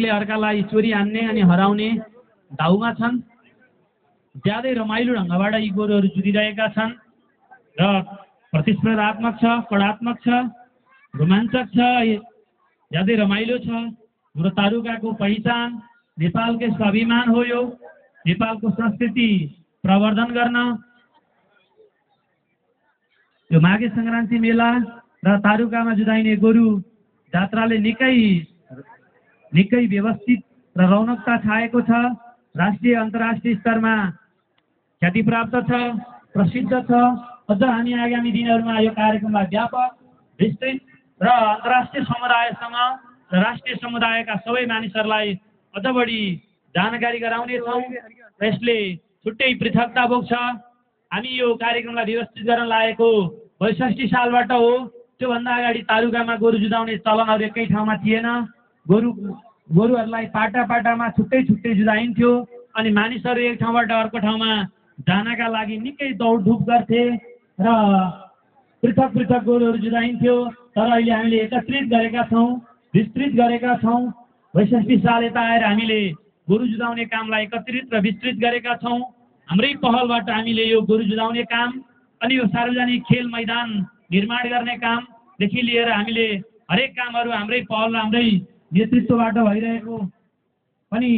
अर्कालाई चोरी हान्ने अनि हराउने दाउमा छन्। ज्यादै रमाइलो ढङ्गबाट यी गोरुहरू जुधिरहेका छन् र प्रतिस्पर्धात्मक छ, कडात्मक छ, रोमाञ्चक छ, ज्यादै रमाइलो छ। हाम्रो तारुकाको पहिचान, नेपालकै स्वाभिमान हो। यो नेपालको संस्कृति प्रवर्धन गर्न यो माघे सङ्क्रान्ति मेला र तारुकामा जुधाइने गोरु जात्राले निकै व्यवस्थित र रौनकता छाएको छ। राष्ट्रिय अन्तर्राष्ट्रिय स्तरमा ख्याति प्राप्त छ, प्रसिद्ध छ। अझ हामी आगामी दिनहरूमा यो कार्यक्रमलाई व्यापक, विस्तृत र अन्तर्राष्ट्रिय समुदायसँग र राष्ट्रिय समुदायका सबै मानिसहरूलाई अझ बढी जानकारी गराउनेछौँ। यसले छुट्टै पृथकता बोक्छ। हामी यो कार्यक्रमलाई व्यवस्थित गर्न लागेको ६२ सालबाट हो। त्योभन्दा अगाडि तारुकामा गोरु जुधाउने चलनहरू एकै ठाउँमा थिएन। गोरुहरूलाई पाटामा छुट्टै जुधाइन्थ्यो अनि मानिसहरू एक ठाउँबाट अर्को ठाउँमा जानका लागि निकै दौडधुप गर्थे र पृथक गोरुहरू जुधाइन्थ्यो। तर अहिले हामीले एकत्रित गरेका छौँ, विस्तृत गरेका छौँ। ६२ साल यता आएर हामीले गोरु जुधाउने कामलाई एकत्रित र विस्तृत गरेका छौँ। हाम्रै पहलबाट हामीले यो गोरु जुधाउने काम अनि यो सार्वजनिक खेल मैदान निर्माण गर्ने कामदेखि लिएर हामीले हरेक कामहरू हाम्रै पहल र हाम्रै नेतृत्वबाट भइरहेको पनि